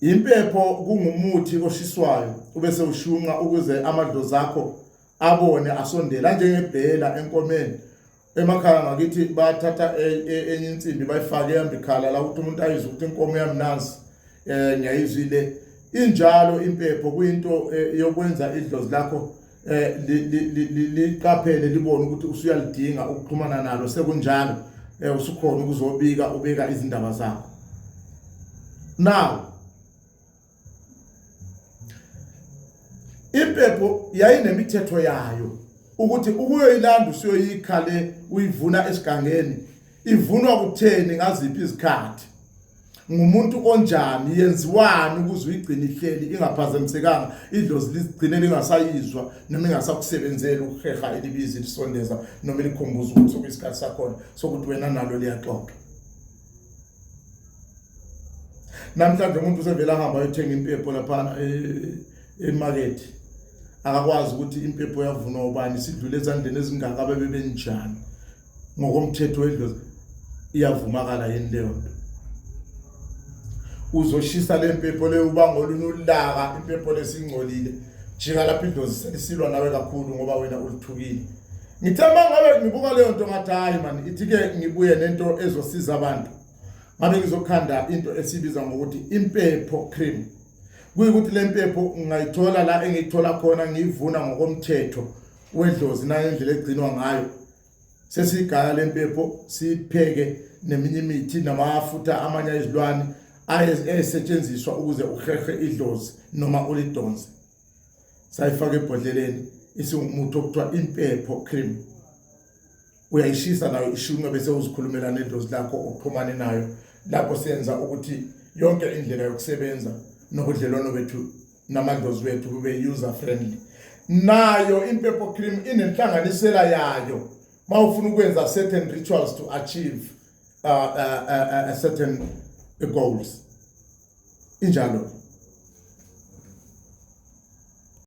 Impepho kungumuthi oshiswayo ubese ushunqa ukuze amadlozi akho abone asondele anjengebhela enkomeni. Emakhaya ngakithi bathatha e, e, enye insimbi bayifake eyambikhala la ukuthi umuntu ayizwe ukuthi inkomo yami nansi ngiyayizwa ile injalo impepho kuyinto yokwenza idlozi lakho liqaphele libone ukuthi usuyalidinga ukuxhumana nalo sekunjalo usukhona ukuzobika ubeka izindaba zakho. Now impepho yayinemithetho yayo ukuthi ukuyoyilanda usuyoyikha le uyivuna esigangeni ivunwa kutheni ngaziphi izikhathi ngumuntu onjani yenziwani ukuze uyigcine ihleli ingaphazamisekanga idlozi ligcine lingasayizwa noma ingasakusebenzeli ukuheha elibiza ilisondeza noma elikhumbuza ukuthi sokuyisikhathi sakhona sokuthi wena nalo liyaxoxa. Namhlanje umuntu usevele ahamba ayothenga impepho laphana emakethe, akakwazi ukuthi impepho yavunwa ubani, sidlule ezandleni ezingaka bebe benjani ngokomthetho wedlozi, iyavumakala yini leyo nto? Uzoshisa le mpepho leyo ubanga olunye ulaka, impepho lesingcolile, jika lapho idlozi selisilwa nawe kakhulu ngoba wena ulithukile. Ngithe uma ngabe ngibuka leyo nto ngathi hayi mani, ithi-ke ngibuye nento ezosiza abantu. Ngabe ngizokhanda into esibiza ngokuthi impepho cream. Kuyikuthi le mpepho ngingayithola la engiyithola khona, ngiyivuna ngokomthetho wedlozi nangendlela egcinwa ngayo. Sesiyigaya le mpepho siyipheke neminye imithi namafutha amanye ayizilwane ayesetshenziswa ukuze uhehe idlozi noma ulidonse. Sayifaka ebhodleleni isiwumuthi okuthiwa impepho cream. Uyayishisa nayo ishunqe bese uzikhulumela nedlozi lakho uxhumane nayo. Lapho senza ukuthi yonke indlela yokusebenza nobudlelwano bethu namadlozi wethu kube user friendly. Nayo impepho cream inenhlanganisela yayo mawufuna ukwenza certain rituals to achieve certain goals. Injalo.